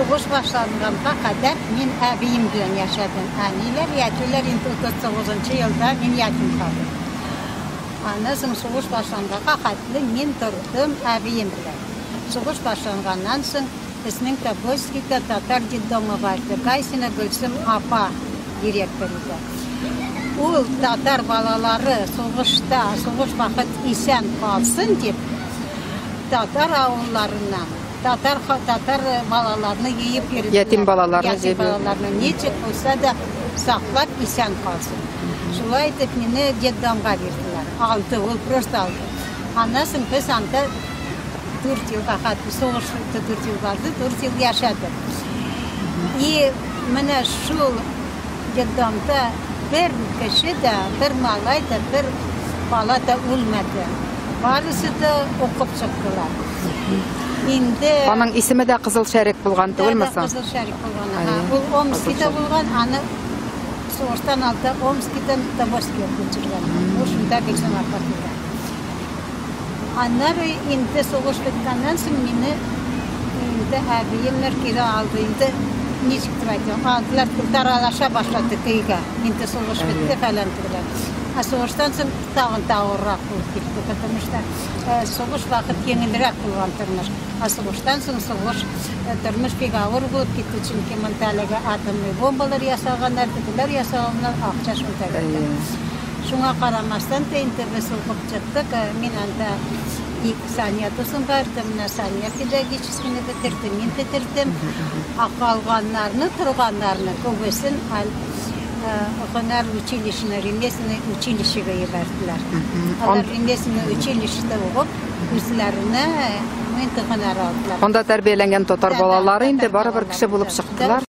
Сугыш башланганга кадәр мин әбием белән яшәдем. Әниләр, әтиләр инде 39 нчы елда мин ятим калдым. Аннан соң сугыш башланганга хәтле мин тордым әбием белән. Сугыш башланганнан соң безнең Тобольскида татар детдомы бар иде. Гайсина Гөлсем апа директор иде. Ул татар балалары сугышта, сугыш вакыт исән калсын дип, татар авылларыннан татар татар балаларны йыеп йөрделәр. Ятим балаларны Ятим җыеп йөрделәр. балаларны ничек булса да саклап исән калсын. Шулай итеп мине детдомга бирделәр. Алды, ул просто алды. Аннан соң без анда 4 елга хәтле сугыш 4 ел барды, 4 ел яшәдек. И менә шул детдомда бер кеше дә, бер малай да, бер бала да үлмәде. Барысы да укып чыктылар. Инде Аның исеме дә Кызыл Шәрек булган түгелме Да, соң? Кызыл Шәрек булган. Әйе, Ул Омскида Кызыл Шәрек. булган, аны сугыштан алда Омскидан Тобольскига күчергән. Ул шунда Гөлсем апа туган. Аннары инде сугыш беткәннән соң мине инде әбиемнәр кире алды. Инде ничек дип әйтим, алдылар, таралаша башлады өйгә. Инде сугыш бетте фәлән төгәл. Ә сугыштан соң тагын да авыррак булып китте, потому что сугыш вакыт җиңелрәк булган тормыш. Ә сугыштан соң сугыш тормыш бик авыр булып китте, чөнки монда әлеге атомный бомбалар ясаганнар, тегеләр ясаганнар, акча шунда китте. Шуңа карамастан да инде без укып чыктык. Мин анда и Сания дусым барды, менә Сания педагогическийны бетерде, мин бетердем. Ә калганнарны, торганнарны күбесен һөнәр училищены, ремесленный училищега җибәрделәр. Алар ремесленный училищеда укып, үзләренә инде һөнәр алдылар. Анда тәрбияләнгән татар Да, балалары инде татар барыбер кеше балалары, булып да. чыктылар.